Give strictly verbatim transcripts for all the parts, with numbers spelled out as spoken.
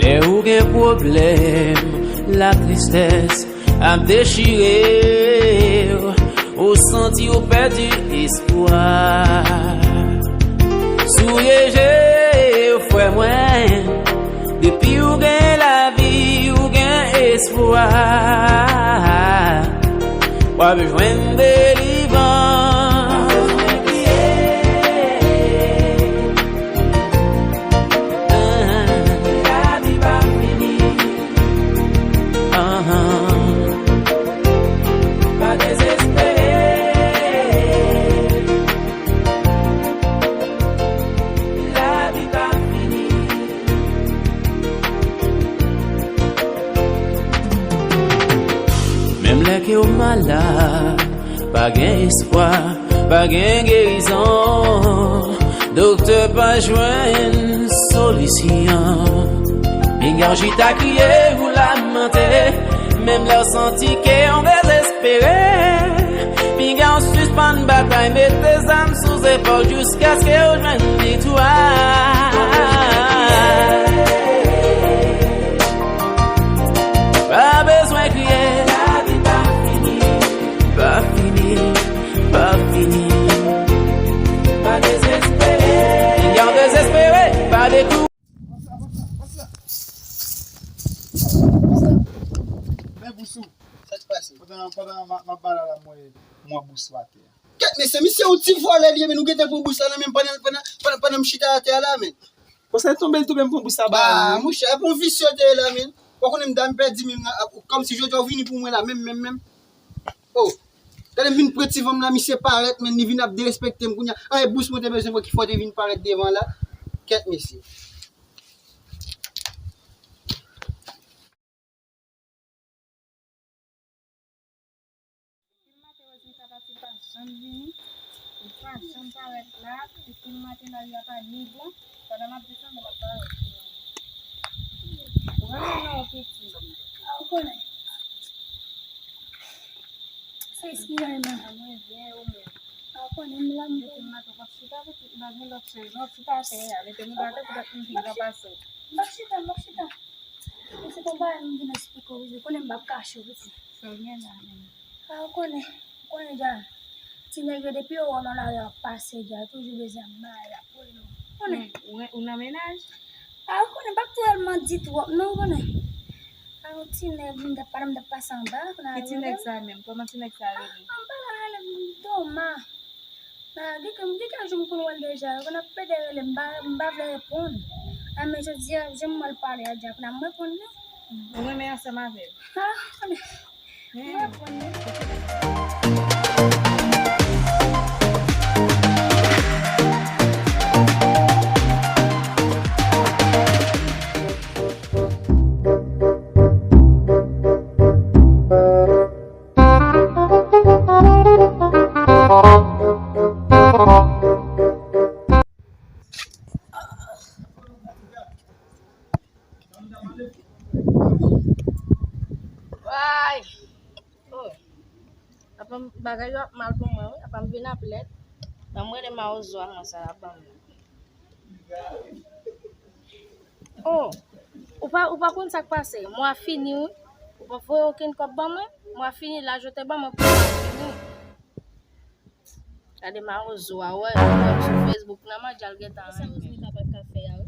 Lè ou gen pwoblèm, latristès ap dechire w, ou santi w pèdi espwa. Souye je w, frè mwen, depi w gen lavi, ou gen espwa. W ap jwenn delivrans. Lavi pa fini. Pa dezespere. Lavi pa fini. Menm lè ke w malad, pa gen espwa, pa gen gerizon. Doktè pa jwenn solisyon. Pinga w chita kriye ou lamante. Menm lè w santi ke w dezespere, pinga w sispann batay, mete zam sou zepòl jiskaske w jwenn viktwa. Pa bezwen kriye, lavi pa fini, pa fini, pa fini. Pa dezespere, pinga w dezespere, pa dekou- Men bous ou. Sa k pase? Pandan, pandan m ap, m ap pale la, m wè, m wè bous ou atè a. Kèt, mesye, misye yon ti vòlè li ye, men nou gentan pran bous la nan men m pandan, pandan, pandan, pandan m chita atè a la, men. Konsa l tonbe, l tonbe, m pran bous la ba li. Ah, monchè, e pa yon visye w te ye la, men. Ou konnen m dam pèdi, men m, kòmsi jodi a w vini pou mwen la, menm, menm, menm. Oh, gade m vin pran ti van m la, misye parèt, men li vin ap derespekte m kounye a. Anyen bous mwen te bezwen pran ki fè w te vin parèt devan la. Kèt, mesye. Depi maten Rosemita pati, li pa janm vini. Li pa janm parèt la. Depi maten la, li pa ni bon. Pandan m ap desann, l ap parèt. Ou renmen non, pitit? A, ou konnen. Se eskize m. A, mwen byen, ou menm? A, ou konnen, m la, m depi maten, w ap chita, pitit, m pa gen lòt chèz non, chita atè a. Mete m atè pou dat m vin pase. M p ap chita, m p ap chita. Se pa yon bagay m vin eksplike w, ou konnen m p ap kache w, pitit. Sa w gen la menm? A, ou konnen, ou konnen dja. Ti nèg yo depi yo wè w nan lari ap pase dja, yo toujou bezwen ap bay, ap rele w. Konnen. Men, ou, ou nan mennaj? A, ou konnen, m p ap twò al mandi twòp, non, ou konnen. A, yon ti nèg, m t ap pale, m t ap pase anba, kounye a. Ki ti nèg sa menm? Kòman ti nèg sa rele? A, m pa ka rele, m Toma. Nan, gen, gen, gen kèk jou m konn wè l deja, yo konn ap pede rele m, m pa, m pa vle reponn. A, men jodi a, jan m wè l pale a, dja konn ap reponn li. Ou renmen ansanm avè l? Ha? M reponn li. Way! Oh. Apa m, bagay yo ap mal pou mwen, wi. Apa m vin ap lèd. Ban m rele mawozo a, mwen sa l ap ban mwen. Oh, ou pa, ou pa konn sa k pase. Mwa fini, wi. Ou pa voye okenn kòb ban mwen. Mwa fini, lajan w te ban mwen pou mwa fini. Gade mawozo a, wè, wè sou Facebook, nan mandjal gentan. Sa Rosemita pa t ka fè a, wi.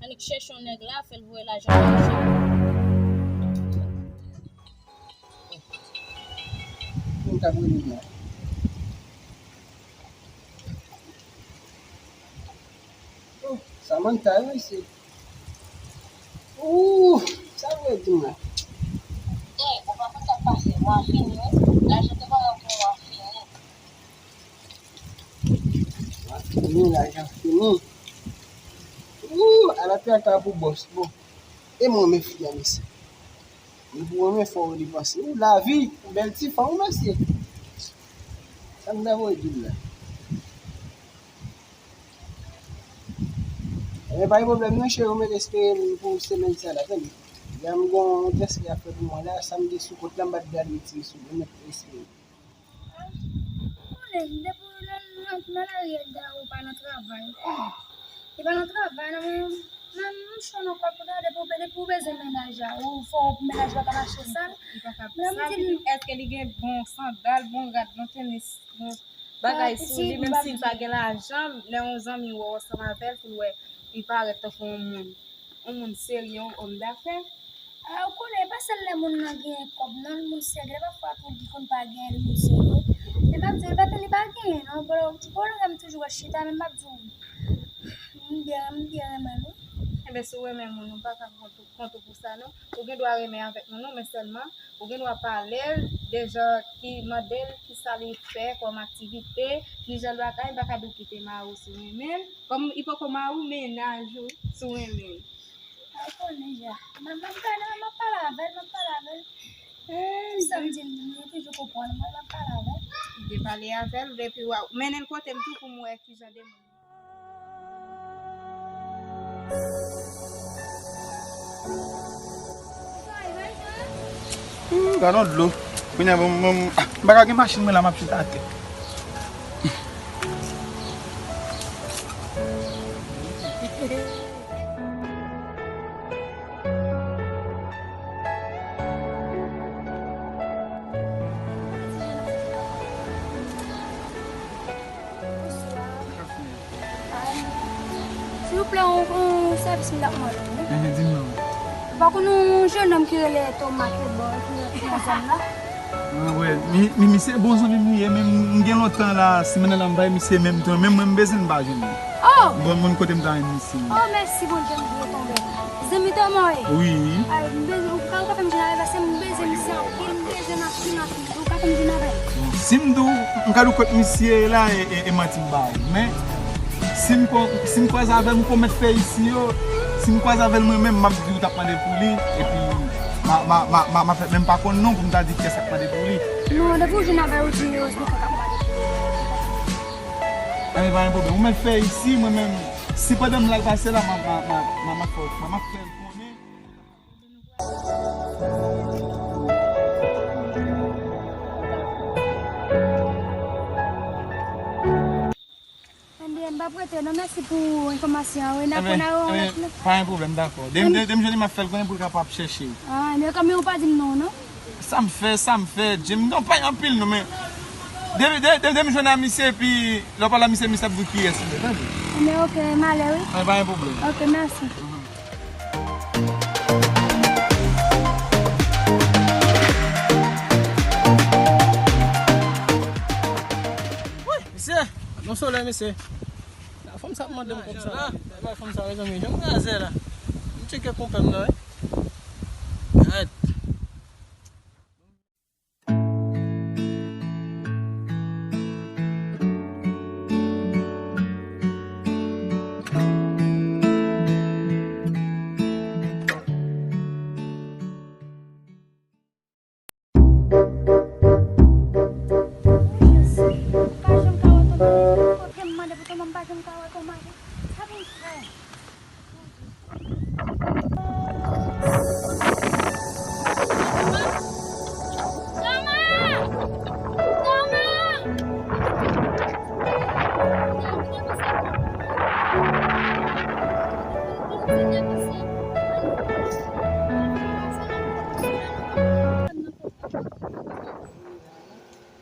Annik chèche yon nèg la, fè l voye lajan manje. Mwen ta voye li la. Oh, Samantha, wi, se. Ooh, sa vle di mwen. Ey, ou pa konn sa k pase. Mwa fini, wi. Lajan te ban mwen pou mwa fini. Mwa fini, lajan fini. Ooh, ala pè ka pou bòs. Bon, e mwen, men fi a, mesye. Li pou renmen fè w depanse. Ou lavi, ou bèl ti fanm, ou mesye. Sa m ta voye di l la. Ebyen, pa gen pwoblèm non, cheri, ou mèt espere m pou semèn sa la, tande. Ya m gon yon transfè ap fè pou mwen la, sa m gen sou kont la, m pa t vle retire sou mwen, mèt espere. Konnen, depi w nan, nan, nan lari a, ou pa nan travay, konnen. E pa nan travay, nan, nan, nan cho nan kòb, depi w, depi w Mennaj la, ou fò mennaj la pa mache san. Li pa ka sal, èske li gen bon sandal, bon rad, bon tenis, bon bagay sou li, menm si l pa gen lajan, lè yon zanmi wè w ansanm avè l, pou l wè li parèt tankou yon moun, yon moun serye, yon òm dafè. A, ou konnen, e pa sèl lè moun nan gen kòb, non, moun serye, pafwa tou li konn pa gen moun serye. Men m ap di w, li pa, li pa genyen, non, bon, bon, m toujou wè chita, men m ap di w, m byen, m byen renmen l, wi. Enben, si w renmen moun, ou pa ka kont ou, kont ou pou sa, non. Ou gen dwa renmen avèk moun, non, men sèlman, ou gen dwa pale l de jan ki mande l, kisa li fè kòm aktivite, kijan l bagay, li pa ka di w kite mari w si w renmen l. Kòm li poko mari w, mennaj ou, si w renmen l. A, ou konnen ja. M, m ap gade, m ap pale avè l, m ap pale avè l. Sa m di l, li toujou konprann mwen, m ap pale avè l. Ou te pale avè l, epi w a mennen l kote m tou pou m wè kijan de moun. Ooh, gade yon dlo. Kounye a, bon, bon, m pa ka gen machin mwen la, m ap chita atè. Silvouplè, yon, yon sèvis m t ap mande w, wi. Enben, di m non. Ou pa konn yon jennonm ki rele Thomas Kebor, ki rete nan zòn la? Mwen wè, mi, mi, misye bon zanmi m li ye, men m, m gen lontan la, si m nan la m bay misye menm tan, menm mwen m bezwen m pa jwenn li. Oh! Bon, moun kote m ta jwenn misye. Oh, mèsi Bondye, m byen tonbe. Zanmi Thomas, wi. Wi. Ay, m bezwen, ou ka, ou ka fè m jwenn avè l, paske m bezwen misye anpil, m bezwen l anpil, anpil. Ou ka fè m jwenn avè l? Bon, si m di w, m ka di w kot misye ye la, e, e, e manti m ba ou. Men, si m ko-, si m kwaze avè l, m pwomèt fè isi yo, si m kwaze avè l mwen menm, m ap di w t ap mande pou li, epi m a, m a, m a, m a, m a fè, men m pa konn non pou m ta di kiyès k ap mande pou li. Non, depi w jwenn avè l, ou di yo, se mwen k ap mande pou li. Anben, pa gen pwoblèm. Ou mèt fè isi, mwen menm, si pandan m la l pase la, m a, m a, m a, m a, m a fè, m a, m a fè l konnen. Anben, m p ap rete non, mèsi pou enfòmasyon an, wi, n a konn a yo anlè. Pa gen pwoblèm, dakò. Depi m jwenn li, m ap fè l konnen pou l kapab chèche. Ah, men kanmenm ou pa di m non, non? Sa m fè, sa m fè, Jim, non, pa anpil non, men depi, depi, depi m jwenn a misye, epi lè w pale a misye, misye ap di w kiyès li ye, tande? Anben, ok, m ale, wi. Anben, pa gen pwoblèm. Ok, mèsi. Wi, mesye, bon solèy, mesye. La fanm sa ap mande m kòb sa la. Bay fanm sa, mezanmi, jan m razè la. M tcheke konpè m nan, wi. Gad. Jezi, m pa janm ka wè Toma. Kote m mande pou Toma, m pa janm ka wè Toma. Sa pou m fè?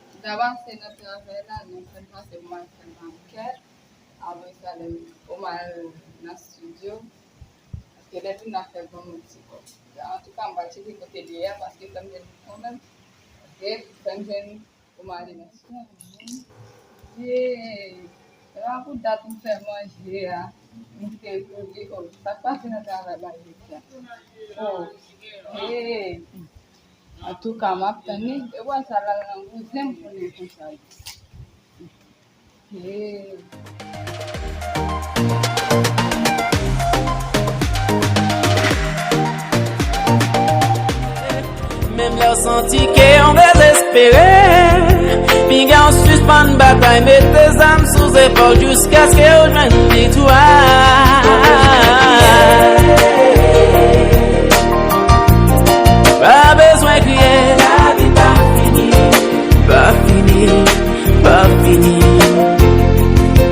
M ta pase nan travay la, nan fè m pase pou m al fè makèt. Apre sa, lè m, pou m al nan estidyo. Paske lè vin nan fè ban mwen ti kòb. Antouka, m pral tcheke kote li ye a, paske fè m jwenn li kanmenm. Ok, fè m jwenn pou m ale nan estidyo. Ye, se pa pou dat m fè manje a. M kite l pou li. Oh, sa k pase nan travay la jodi a? Oh, ye. Antouka, m ap tann li. E wè sa l al nan kouzen m konnen konsa. Hey. Menm lè w santi ke w dezespere, piga w sispann batay, mete zam sou zepòl jiskaske w jwenn viktwa. Pa bezwen kriye, lavi pa fini, pa fini, pa fini.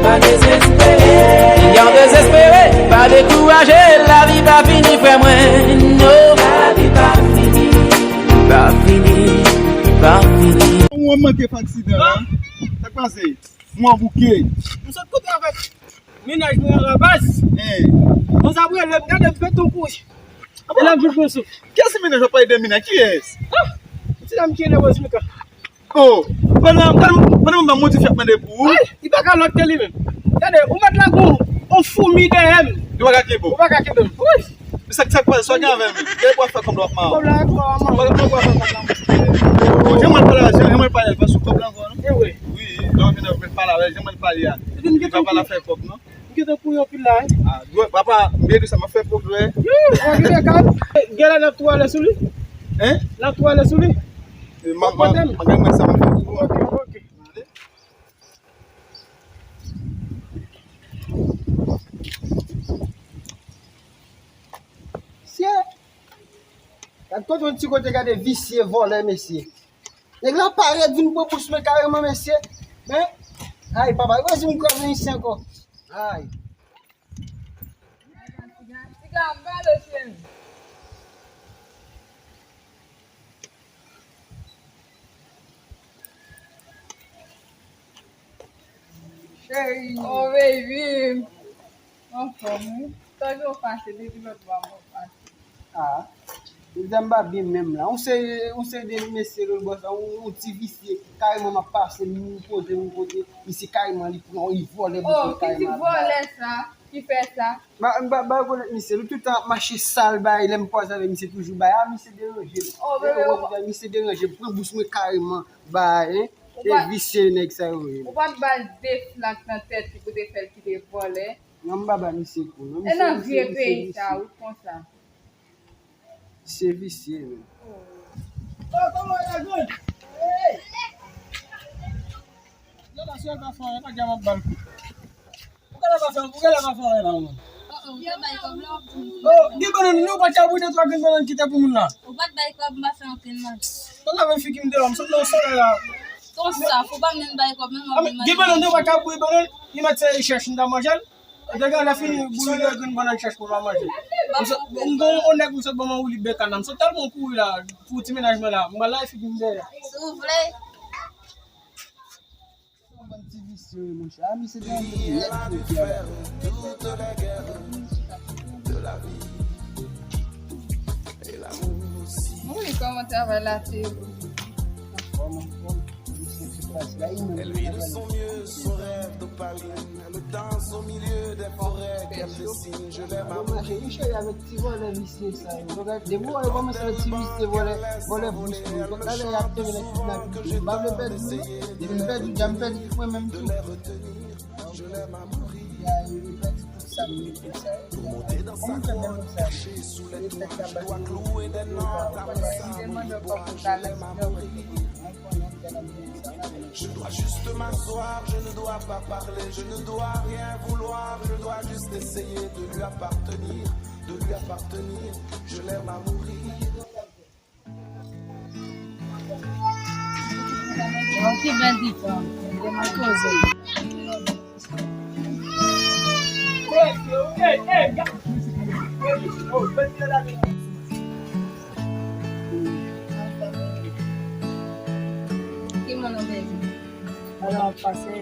Pa dezespere, piga w dezespere, pa dekouraje, lavi pa fini, frè mwen, no. Ok, pa aksidan la. Sa k pase? Mwen bouke. M sot kote avèk mennaj mwen an la baz. Hein. Mwen sa prele m gade m fè tou kouch. E la m vin pran souf. Kiyès se mennaj w ap pale de mennaj? Kiyès? Ah! Ti dam ki rele Rosmika. Oh, pandan, pandan, pandan mwen ba mwen di fè ap mande pou ou. Ay, li pa ka lòt ke li menm. Gade, ou mèt la gon, on foumi dèyè m. Li pa ka kenbe w. Ou pa ka kenbe m. Wi. Sa, sa k pase, sa w gen avè m? Gade pou w ap fè kòb la w ap mawon. Kòb la, kòb la, mawon. Ou pa, ou pa fè kòb la. Bon, jan mwen pale, jan, jan mwen pale, pa sou kòb la ankò, non? E wi. Wi, lè w vin nan pale avè l, jan mwen pale a. Li pa pale afè kòb, non? M gentan kouri anpil la, wi. Ah, dwe, papa, m byen di sa, m ap fè pwogrè. Wi, w ap rive kay. Gen lè n ap tou ale sou li. Hein? N ap tou ale sou li. E, m, m, m, m, m, m, sa m ap fè pou ou. Ok, ok. Mesye, gad kote yon ti kote gade visye vòlè, mesye. Nèg la parèt vin pran bous mwen kareman, mesye. Men, ay, papa, yo di m kraze misye ankò. Ay. Tiga, m pale, cheri. Cheri. Oh, baby. Anfòm, wi. Tan yo pase, depi lòt bò a mwen pase. Ah. Medam pa byen menm la. Yon seri, yon seri de mesye lòt bò sa, yon, yon ti visye, kareman m ap pase, m kote, m kote, misye kareman li pran, li vòlè bous mwen kareman. Oh, ki ti vòlè sa, ki fè sa? Ba, ba, ba, rekonèt misye, li tout tan ap mache sal, bay, lè m kwaze avè misye toujou, bay, ah, misye deranje m. Oh, bebe, ou pa, misye deranje m, pran bous mwen kareman, bay, hein. E visye nèg sa yo ye. Ou pa t ba l de flak nan tèt li pou te fè l kite vòlè? Non, m pa ba misye kou, non. E nan vye peyi sa, wi, konsa. Se visye, men. Oh, kòman lagrann? Hey! Lè la, si l pa fè anyen, pa di a m ap ba l kou. Pou gade pa fè, pou gade pa fè anyen la, mwen. Oh, gen bannann, nou pa t ka boude twa grenn bannann ki te pou moun la. Ou pa t bay kòb, m pa fè ankenn manje. Konn la, men figi m deyò, m sot nan solèy la. Konsa, fò pa menm bay kòb, menm wè gen bannann, nou pa t ka boude bannann, li mèt se chèch, m ta manje l. Deja lè fini bouyi de grenn bannann chèch pou pa manje. M sot, m gon yon nèg m sot ban mwen woulib bèk a nan. M sot tèlman kouri la pou ti mennaj mwen la. M pral lage figi m dèyè. Si w vle. Yon bann ti visye wi monchè. A misye te anvi nèt mesye a. Mwen li kòman travay la te ye pou li. Anfòm, anfòm. Misye ti plas la, li menm li travay. Bon, mache, wi, cheri, avèk ti vòlè visye sa yo. Donk, depi w wè yo kòmanse fè ti visye vòlè, vòlè bous yo. Donk, talè y ap tande nan kidnapin. M pa vle pèdi, non. Depi m pèdi, dja m pèdi tout mwen menm tou. Ya, yo pèdi tout sa m mete sa yo. Kòman fè bèl konsa? Yo fè tabak yo. Yo pa wè. Yo pa wè. Je dois juste m'asseoir, je ne dois pas parler, je ne dois rien vouloir, je dois juste essayer de lui appartenir, de lui appartenir. Je l'aime à mourir. Yon ti bèl ti fanm, mwen poze. Ki moun ou bezwen? Alò, pase.